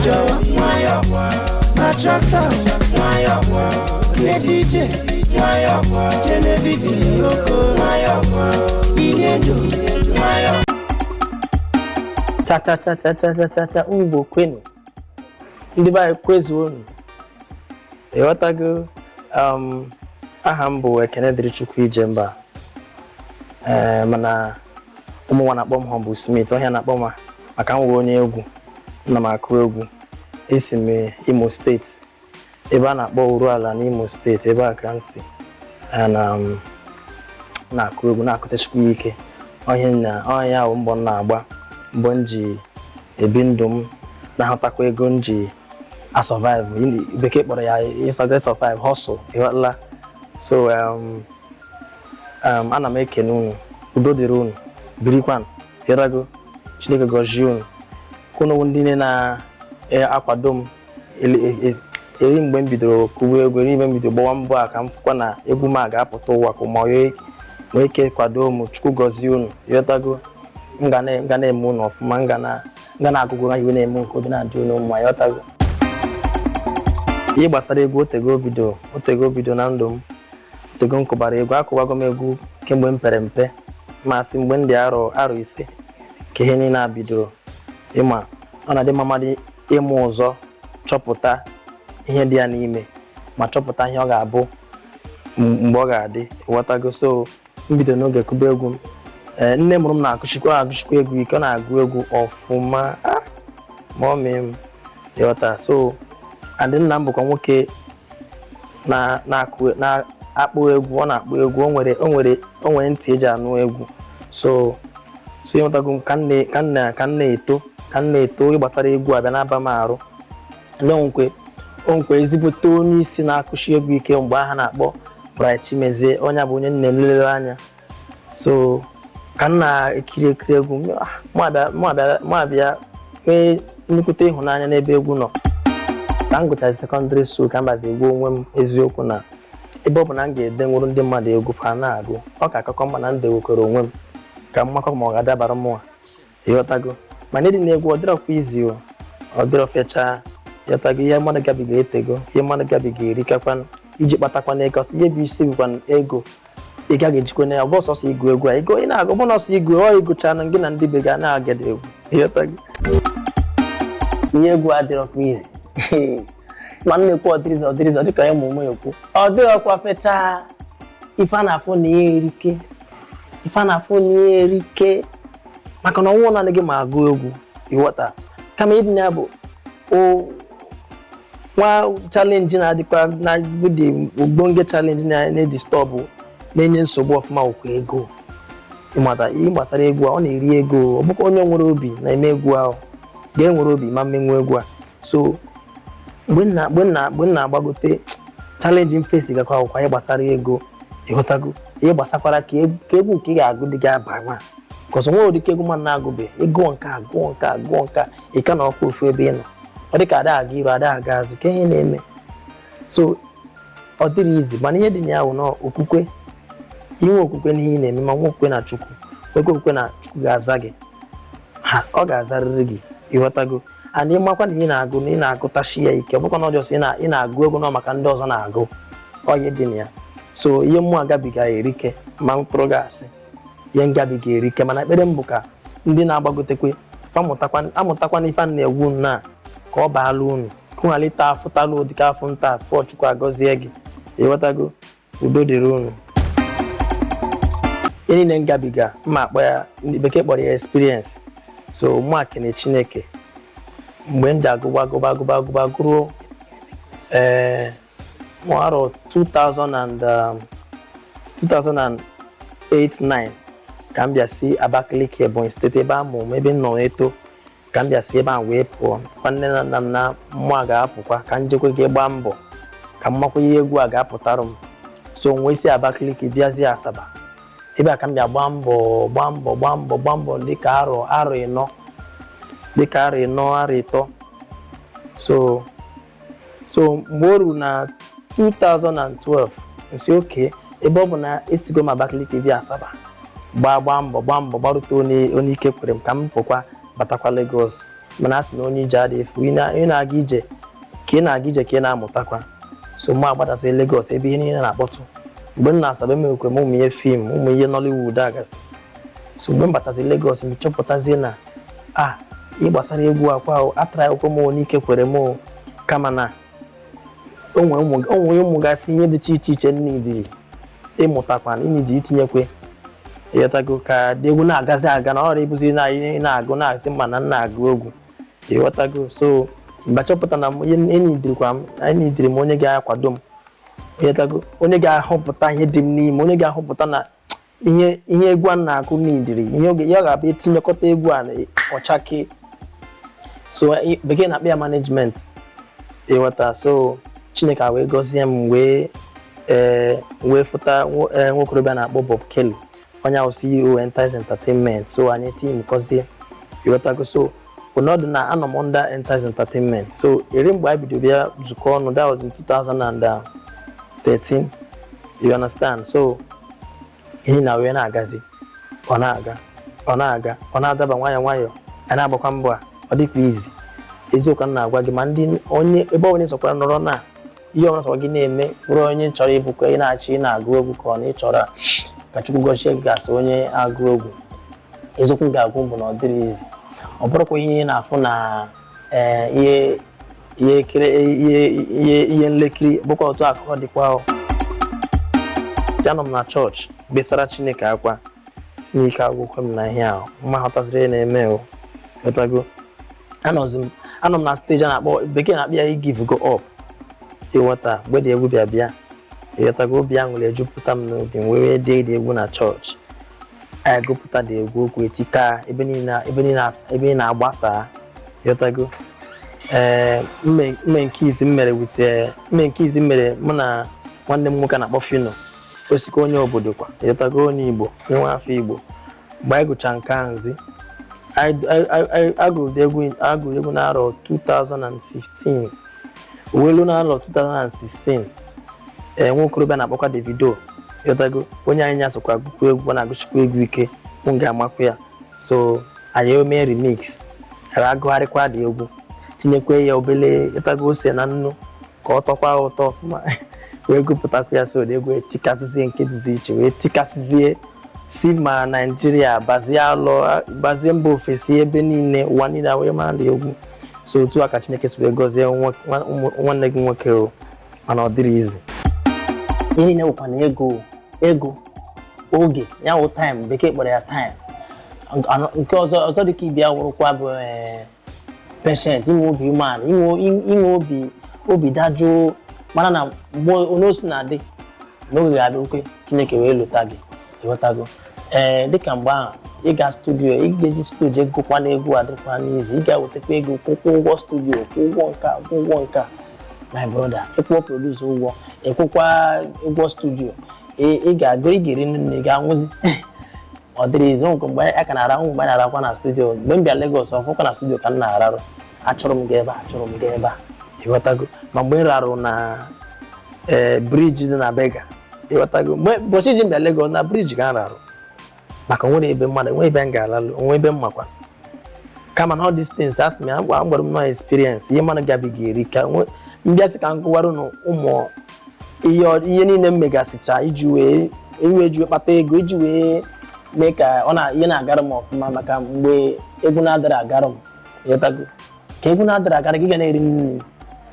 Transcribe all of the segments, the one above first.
Nwayọ na tractor, nwayọ DJ, nwayọ Genevieve Oko, nwayọ Inedo, nwayọ. Cha cha cha cha cha cha cha cha, Igbo kwenu, ndị be anyị, kwezuonu. Ịghọtago? Aha m bụ Ekene Dịrị Chukwu Ijemba. Ee, mana ụmụ nwa na-akpọ m Humble Smith. Ọhịa na-akpọ m maka m wụ onye egwu, nna m akụ egwu. Esi m Imo Steeti, ebe a na-akpọ Uruala n'Imo Steeti, ebe a ka m si na m na-akụ egwu, na-akụtachikwa ike. Ọhịa na ọhịa ahụ, mbọ m na-agba, mbọ m ji ebi ndụ m, na-ahụtakwa ego m ji a survive. Bekee kpọrọ ya ịsaga survive hustle, ịghọtala? So ana m ekene unu, udo dịrị unu, birikwan ịrago. Chineke gọzie unu, ka unu ndị niile na-akwado m eri mgbe m bidoro kụwa egwu, eri mgbe m bidoro gbawa mbọ a, ka m fụkwa na egwu m a ga-apụta ụwa, ka ma nwee ike kwado m. Chukwu gọzie unu, ịghọtago? M ga na-eme unu ọfụma, m ga na-agụgụ ha iwe na-eme nke obi na-adị unu mma, ịghọtago? Ihe gbasara egwu, otego bido, otego bido na ndụ m, otego m kụbara egwu. Akụbago m egwu kemgbe m pere mpe, masị mgbe m dị arọ 5 ka ihe niile a bidoro. Ịma ọ na-adị mma mmadụ ịmụ ụzọ, chọpụta ihe dị ya n'ime, ma chọpụta ihe ọ ga-abụ mgbe ọ ga-adị, ịghọtago? So m bido n'oge kụba egwu m. Ee, nne mụrụ m na-akụchikwa agụchikwa egwu ike, ọ na-agụ egwu ọfụma, ma ọ mee m, ịghọta? So adị nna m bụkwa nwoke na-akụ na-akpụ egwu, ọ na-akpụ egwu, o nwere ntị eji anụ egwu. So ịghọtago m? Ka m na-eto, ihe gbasara egwu abịa na-aba m arụ. Ndị onkwe ezigbote onye isi na-akụshi egwu ike mgbe aha na-akpọ Bright Chimezie, onye a bụ onye nne m lelere anya. So ka m na-ekiri ekiri egwu, mụ abịa nwee nnukwute ịhụnanya n'ebe egwu nọ. Ka m gụchara secondary school, ka m bazi egwu onwe m eziokwu na ebe ọ bụ na m ga-edenwuru ndị mmadụ egwu fa na-agụ, ọ ka akụkọ mma na m dewekwere onwe m ka m makọ ma ọ ga-adabara mụnwa, ịghọtago? Mana ịdị na-egwu, ọ dịrọkwa izi o, ọ dịrọ fechaa, ịghọtago? Ihe mmadụ gabiga etego, ihe mmadụ gabiga erikakwanụ iji kpatakwana ego. Ọsọ ihe bụ isi bụkwa ego ị gaghị ejikwa na ya. Ọ bụ ọsọsọ ịgụ egwu a ego ị na-agụ, ọ bụ na ọsọ ịgụ ọ ịgụcha na gị na ndị be gị a na-agada egwu, ịghọtago? Ihe egwu adịrọkwa izi, ma m na-ekwu ọdịrịzị ọdịrịzị, ọ dịka ịmụ ụmụ ekwu, ọ dịrọkwa fechaa. Ife a na-afụ na ihe erike, ife a na-afụ na ihe erike, maka na ọnwụ naanị gị ma agụ egwu, ịghọta? Kama ịdị na ya bụ o nwa challenge na-adịkwa na bụ dị ogbonge challenge na-e disturb, na-enye nsogbu ọfụma, okwu ego. Ịmata ihe gbasara egwu a, ọ na-eri ego. Ọ bụkwa onye nwere obi na-eme egwu ahụ ga-enwere obi ma mmenwu egwu a. So mgbe m na-agbagote, challenge m face gakwa akwụkwọ ihe gbasara ego, ịghọtago? Ihe gbasakwara ka egwu nke ị ga-agụ dị ga-aba nwa kọsọ nwere ụdị ka egwu mmadụ na-agụbe, ịgụọ nke a, gụọ nke a, gụọ nke a, ị ka na ọkwa ofu ebe ị nọ, ọ dị ka ada aga iru, ada aga azụ, ka ihe na-eme. So ọ dịrị izi, mana ihe dị na ya bụ na okwukwe, inwe okwukwe n'ihe ị na-eme, ma nwe okwukwe na Chukwu, nwekwe okwukwe na Chukwu ga-aza gị, ha ọ ga-azarịrị gị, ịghọtago? And ịmakwa na ị na-agụ, na ị na-agụtachi ya ike, ọ bụkwa na ọjọọ ị na-agụ egwu nọ maka ndị ọzọ na-agụ, ọ ihe dị na ya. So ihe mmụọ agabiga erike, ma m tụrụ gị asị, ihe ngabiga erike, mana ekpere m bụ ka ndị na-agbagotekwe amụtakwa n'ife a na-egwu na ka ọ baala unu, ka unu ghara afụ talụ ụdịka afụ nta afọ. Chukwu agọzie gị, ịghọtago? Udo dịrị unu. Ihe niile ngabiga, mma akpọ ya, ndị bekee kpọrọ ya experience. So mụ akene Chineke mgbe m ji agụba agụba agụba agụba gụruo ee mụ arọ 2000 and 2008 9 ka m bịa si Abakaliki, Ebonyi Steeti, ebe a mụrụ m, ebe m nọ eto, ka m bịa si ebe a wee pụọ. Nwanne na nna m na mmụọ a ga-apụkwa ka m jekwe gị gbaa mbọ ka m makwa ihe egwu a ga-apụtarụ m. So m wee si Abakaliki bịazie Asaba, ebe a ka m bịa gbaa mbọ, gbaa mbọ, gbaa mbọ, gbaa mbọ dịka arọ 4, dịka arọ 4, arọ 3. So mgbe o ruru na 2012, nsi oke ebe ọ bụ na esigo m Abakaliki bịa Asaba, gbaa gbaa mbọ, gbaa mbọ, gbarute onye ike kwere m ka m pụkwa batakwa Lagos. Mana a sị na onye ije adịghị efu. Ị na-aga ije ka ị na-aga ije ka ị na-amụtakwa. So mụ agbadata Lagos, ebe ihe niile na-akpọtụ. Mgbe m na-asaba, emekwe m ụmụ ihe film, ụmụ ihe Nollywood agasị. So mgbe m batazi Lagos, m chọpụtazie na a ihe gbasara egwu akwa atara akwụkwọ m n'ike kwere m, kama na o nwere ụmụgasị ihe dịcha iche iche nnidi ịmụtakwa, ịnidi itinyekwe, ịghọtago, ka egwu na-agazi aga na ọrụ ịbụzi na ị na-agụ na-asị mma na nna agụ egwu, ịghọtago. So mgbe chọpụta na enyidirikwa m, enyidiri m onye ga-akwado m, ịghọtago, onye ga-ahụpụta ihe dị m n'ime, onye ga-ahụpụta na ihe egwu a na-agụ n'idiri ihe oge ya ga-abịa etinyekọta egwu a na ọchake. So bekee na-akpọ ya management, ịghọta. So Chineke wee gọzie m, wee ee wee fụta nwokorobịa na-akpọ Bob Kelly, onye ahụ CEO Entice Entertainment. So anyị team gọzie, ịghọtago. So ọnọdụ na anọ m under Entice Entertainment. So eri mgbe anyị bido bịa zukọ ọnụ, that was in 2013, you understand? So ihe na wee na-agazi, ọ na-aga, ọ na-aga, ọ na-adaba nwayọọ nwayọọ. A na-agbakwa mbọ a, ọ dịkwa izi. Eziokwu m na-agwa gị, ma ndị onye ebe onye sọkwara nọrọ na ihe ọbụla sọkwa gị na-eme, bụrụ onye chọrọ ịbụkwa ị na-achọ ị na-agụ egwu, ka ọ na ị chọrọ ka Chukwu gọzie gị gasị onye agụ egwu, eziokwu m ga-agụ bụ na ọ dịrị izi. Ọ bụrụkwa ihe ị na-afụ na ihe ihe ekiri, ihe ihe ihe nlekiri, bụkwa otu akụkọ dịkwa. Anọ m na chọọchị gbesara Chineke akwa, si n'ike agwụkwọ m na ihe ahụ mma ghọtaziri ihe na-eme o, ghọtago. Anọzi m, anọ m na stage a na-akpọ, bekee na-akpọ ya give go up, ịghọta. Mgbe dị egwu bịa bịa, ịghọtago, obi aṅụrị ejupụta m n'obi m, wee dee dị egwu na chọọchị. Anyị gụpụta dị egwu, okwu etika ebe niile, ebe niile, ebe niile agbasa, ịghọtago. Ee, mme nke izi m mere with mme nke izi m mere mụ na nwanne m nwoke na-akpọ Fino osikwa, onye obodo kwa, ịghọtago, onye Igbo, onye nwa afọ Igbo. Mgbe anyị gụcha nke a nzi, agụrụ egwu n'arọ 2015, welu n'arọ 2016, ee, nwa okorobịa na-akpọkwa Davido, ịghọtago, onye anyị nyasokwa agụkwa egwu, ọ na-agụchikwa egwu ike, m ga-amakwa ya. So anyị eme remix, agụgharịkwa dị egwu, tinyekwa ya obele, ịghọtago, ose na nnu ka ọ tọkwa ụtọ ọfụma, wee gụpụtakwa ya. So egwu etikasịzie nke dịzi iche, wee tikasịzie si ma Naijiria bazie, alọ bazie mba ofesi, ebe niile, ụwa niile wee mara dị egwu. So otu a ka Chineke si wee gọzie nwanne gị nwoke o. Mana ọ dịrị izi, ihe niile bụkwa na ego, ego, oge ya wụ time, bekee kpọrọ ya time. Nke ọzọ ọzọ dịka ịbịa wụrụkwa bụ patient, inwe obi umeala, inwe obi dajụụ, mara na mgbe onye osi na-adị n'oge ga-abịa ukwe Chineke wee lụta gị, ịghọtago. Ee, dịka mgbe ahụ ịga studio, ị ga-eji studio gụkwa na egwu adịkwa n'izi, ị ga-ewetakwa ego kwụkwọ ụgwọ studio, kwụ ụgwọ nka, kwụ ụgwọ nka, my brother, ịkwụọ producer ụgwọ, ịkwụkwa ụgwọ studio, ị ga-agụ, ị ga-eri nne, ị ga-anwụzi. Ọ dịrị izu nke mgbe a ka na-ara, mgbe a na-arakwa na studio. Mgbe m bịa Lagos, ọfụkwa na studio ka m na-ararụ. Achọrọ m gị ebe a, achọrọ m gị ebe a, ịghọtago. Ma mgbe m rarụ na ee bridge dị na Bega, ịghọtago, mgbe ụbọchị ji m bịa Lagos, na bridge ka m rarụ, maka nwere ebe mmadụ nwere ebe m ga-alalụ onwe ebe m makwa, kama na ọ distance asị m ya gwa gwara m nọ experience ihe mmadụ gabiga eri ka mbịasị ka m gụwara unu ụmụ ihe niile m megasịcha iji wee iwe ji wee kpata ego, iji wee mee ka ọ na ihe na-agara m ọfụma, maka mgbe egwu na-adịrị agara m, ịghọtago, ka egwu na-adịrị agara gị, ga na-eri nri,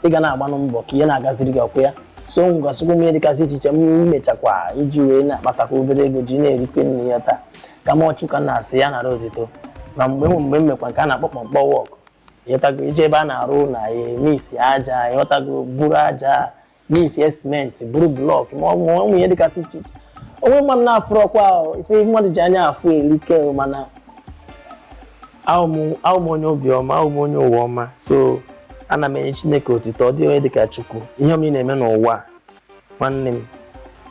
ị ga na-agbanụ mbọ ka ihe na-agaziri gị ọkụ ya. So m gasịkwa m ihe dịgasị iche iche m mechakwa iji wee na-akpatakwa obere ego ji na-erikwe nri ya taa, ka m ọchụ ka m na-asị ya nara otito. Ma mgbe m mekwa nke a na-akpọ kpọmkpọ work, ịghọtago, ije ebe a na-arụ na emisi aja, ịghọtago, buru aja, misi simenti, buru block, ma ọ bụ ụmụ ihe dịgasị iche iche onwe mmadụ na-afụrụ ọkwa ahụ, ife mmadụ ji anya afụ erike. Mana ahụ m onye obiọma, ahụ m onye ụwa ọma, so ana m enye Chineke otuto. Ọ dịghị onye dịka Chukwu. Ihe ọma ị na-eme n'ụwa a, nwanne m,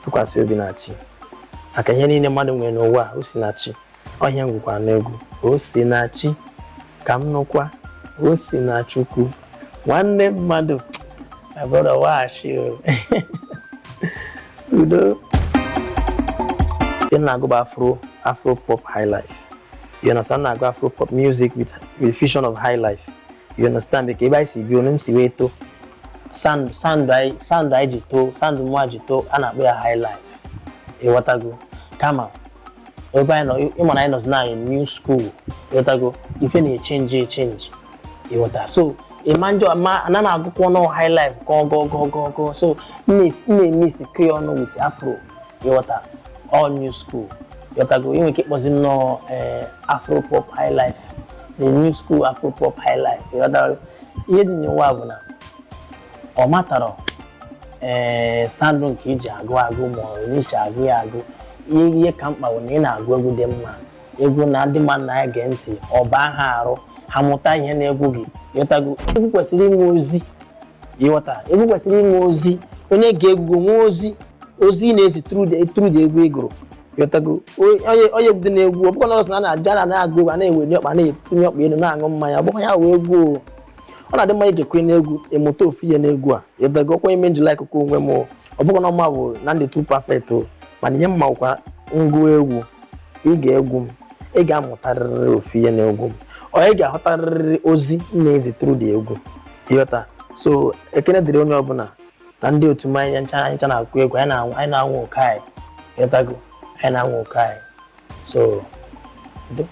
tụkwasị obi na Chi, maka ihe niile mmadụ nwere n'ụwa a, o si na Chi. Ọhịa m gwụkwara n'egwu, o si na Chi ka m nụkwa, o si na Chukwu. Nwanne mmadụ, my brother, waghachi o udo. Ihe na-agụ bụ afro pop high life, you understand? Na-agụ afro pop music with fusion of high life. You understand? Ka ebe anyị si bi, onu m si wee too, sound anyị ji too, sound mụa ji too, a na-akpọ ya high life, ịghọtago? Kama ebe anyị nọ, ịma na anyị nọzi na new school, ịghọtago? Ife na-echange echange, ịghọta? So ịma njọ ma ana m agụkwa ọnụ high life gọ gọ gọ gọ gọ. So m na-emix ya ọnụ with afro, ịghọta? All new school, ịghọtago? Ị nwere ike ịkpọzi m nọọ afro pop high life, the new school afro pop high life, ịghọtago? Ihe dị n'ụwa bụ na ọ matarọ ee sound nke iji agụ agụ ma ọ na isi agụ ya agụ. Ihe ka mkpa bụ na ị na-agụ egwu dị mma, egwu na ndị mmadụ na-ege ntị, ọ baa ha arụ, ha mụta ihe na egwu gị, ịghọtago? Egwu kwesịrị inwe ozi, ịghọta? Egwu kwesịrị inwe ozi. Onye ga-egwu nwee ozi, ozi na-ezi through the egwu ị gụrụ, ịghọtago? Onye bido na-egwu, ọ bụkwa na ọsọ na na-aja na na-agụ egwu, a na-eweli ọkpa, na-etinye ọkpa elu, na-aṅụ mmanya, ọ bụkwa ya wee egwu o. Ọ na-adị mma ijekwe n'egwu, ịmụta ofu ihe n'egwu a, ịghọtago? Ọkwa ime njila akụkọ onwe m o. Ọ bụkwa na ọma bụ na ndị too perfect o, mana ihe mma bụkwa ngụ egwu, ị ga-egwu m, ị ga-amụtarịrị ofu ihe n'egwu m, ọ ị ga-aghọtarịrị ozi m na-ezi through the egwu, ịghọta? So ekene dịrị onye ọbụla na ndị otu m. Anyị ncha, anyị ncha na-akụ egwu, anyị na-anwụ oke anyị, ịghọtago? Anyị na-anwụ oke anyị. So do.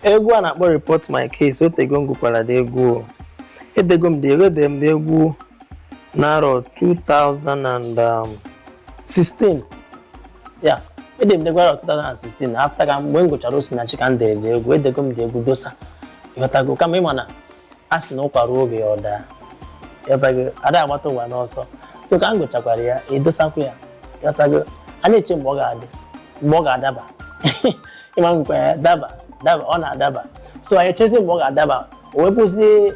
Egwu a na-akpọ "Report My Case", otego m gụkwara dị egwu o. Edego m dị egwu, edere m dị egwu n'arọ 2016 ya. Edere m dị egwu arọ 2016, after ka mgbe m gụchara Osinachi ka m dere dị egwu. Edego m dị egwu dosa, ịghọtago? Kama ịma na a sị na ụkwa ruo oge ya ọ daa, ịghọtago? Ada agbata ụwa n'ọsọ. So ka m gụchakwara ya, edosakwa ya, ịghọtago? A na-eche mgbe ọ ga-adị, mgbe ọ ga-adaba. Ịma nkwa ya daba daba, ọ na-adaba. So anyị echezi mgbe ọ ga-adaba, o wee bụzie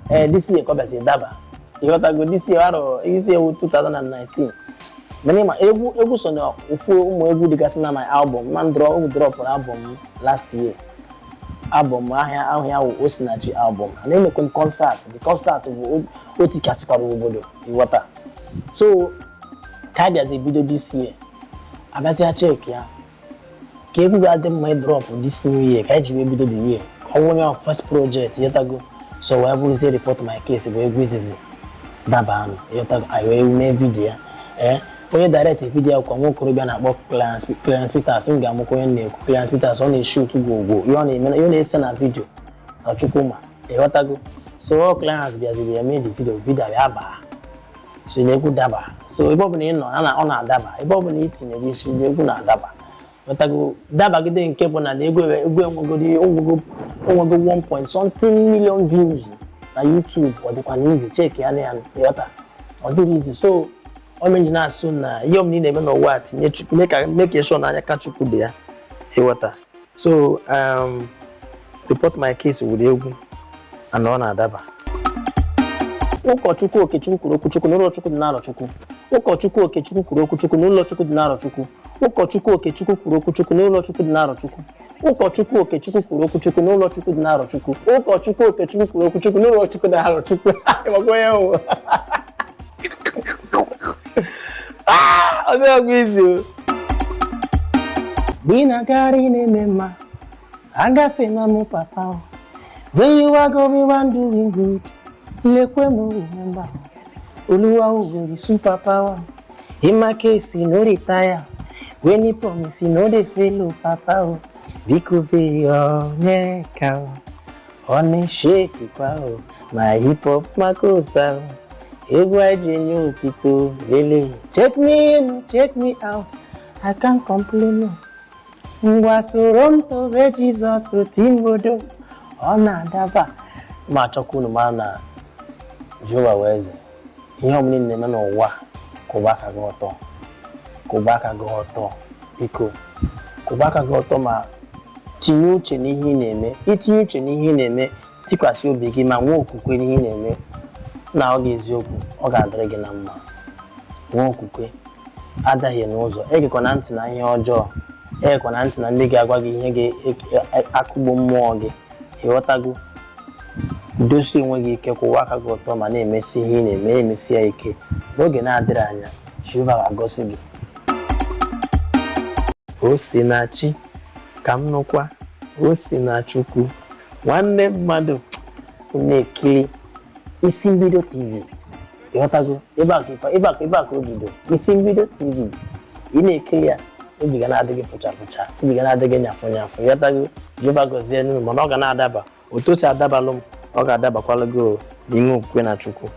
ee this year ka ọ bịazi daba, ịghọtago? This year, arọ isi ewu 2019. Mana ịma egwu so na ofu ụmụ egwu dịgasị na my album ma m dropụrụ album last year. Album ahịa ahụ ya wụ Osinachi album. Na emekwe m concert, the concert bụ o tikasịkwara obodo, ịghọta? So ka a bịazi bido this year, abịazịa check ya ka egwu ga-adị mma ịdrop this new year, ka anyị ji wee bido the year, ka ọ wụ onye first project, ịghọtago? So wee bụrụzie "Report My Case" bụ egwu izizi daba anụ, ịghọtago? Anyị wee mee video ya. Ee, onye direct video kwa nwa okorobịa na-akpọ Clarence Peters. M ga-amụkwa onye na-ekwu Clarence Peters. Ọ na-eshoot gwogwo ihe ọ na-eme, ihe ọ na-ese na video Chukwuma, ịghọtago? So ọ Clarence bịaziri ya mee the video, video ya baa. So na egwu daba. So ebe ọbụla ị nọ, ọ na-adaba. Ebe ọbụla ị tinyere isi na egwu na-adaba, ịghọtago? Dabagide nke bụ na egwu enwego 1 point something million views na YouTube. Ọ dịkwa na easy check ya na ya, ịghọta? Ọ dịrị easy. So ọ mere na-asụ na ihe ọbụla ị na-eme n'ụwa a, tinye Chukwu, mee ka make sure na anya ka Chukwu dị ya, ịghọta? So "Report My Case" wuru egwu and ọ na-adaba. Ụkọchukwu Okechukwu kwuru okwuchukwu n'ụlọ Chukwu dị n'Arọ Chukwu. Ụkọchukwu Okechukwu kwuru okwuchukwu n'ụlọ Chukwu dị n'Arọ Chukwu. Ụkọchukwu Okechukwu kwuru okwuchukwu n'ụlọ Chukwu dị n'Arọ Chukwu. Ụkọchukwu Okechukwu kwuru okwuchukwu n'ụlọ Chukwu dị n'Arọ Chukwu. Ụkọchukwu Okechukwu kwuru okwuchukwu n'ụlọ Chukwu dị n'Arọ Chukwu. Ịmakwa onye nwụ? Ọ dịghị ọgwụ izu o. Mgbe ị na-agagharị na-eme mma, agafe na mụ papa o. When you are going round doing good, lekwe m, remember. Oluwa o super power. In my case, no retire. When he promise, he no dey fail o, papa o. Biko be onyeka o. Ọ na-eshake kwa o. My hip hop makosa o. Egwu anyị ji enye otito lele. Check me in, check me out. I can't complain o. Ngwa soro m tobe Jizọs timbodo, ọ na-adaba. Ma achọkwa unu mara na Jehova wee eze. Ihe ọbụla ị na-eme n'ụwa, kwụba aka gị ọtọ, kwụba aka gị ọtọ, biko kwụba aka gị ọtọ, ma tinye uche n'ihe ị na-eme. Itinye uche n'ihe ị na-eme, tikwasị obi gị ma nwee okwukwe n'ihe ị na-eme, na ọ ga-eziokwu, ọ ga-adịrị gị na mma. Nwee okwukwe, adahie n'ụzọ. Egekwana ntị na ihe ọjọọ, egekwana ntị na ndị ga-agwa gị ihe ga-akụgbu mmụọ gị, ịghọtago? Dosie onwe gị ike, kwụwa aka gị ọtọ, ma na-emesi ihe ị na-eme, emesi ya ike. N'oge na-adịrị anya, Jehova ga-agọzi gị. O si na chi ka m nụkwa, o si na Chukwu nwanne mmadụ. Na-ekiri Isi Mbido TV, ịghọtago? Ebe a ka ebe a ka ebe a ka o bido. Isi Mbido TV, ị na-ekiri ya, obi ga na-adị gị fụcha fụcha, obi ga na-adị gị nyafụ nyafụ, ịghọtago? Jehova gọzie n'unu. Mana ọ ga na-adaba otu o si adabalụ m, ọ ga-adabakwalụ gị o, n'ime okwukwe na Chukwu.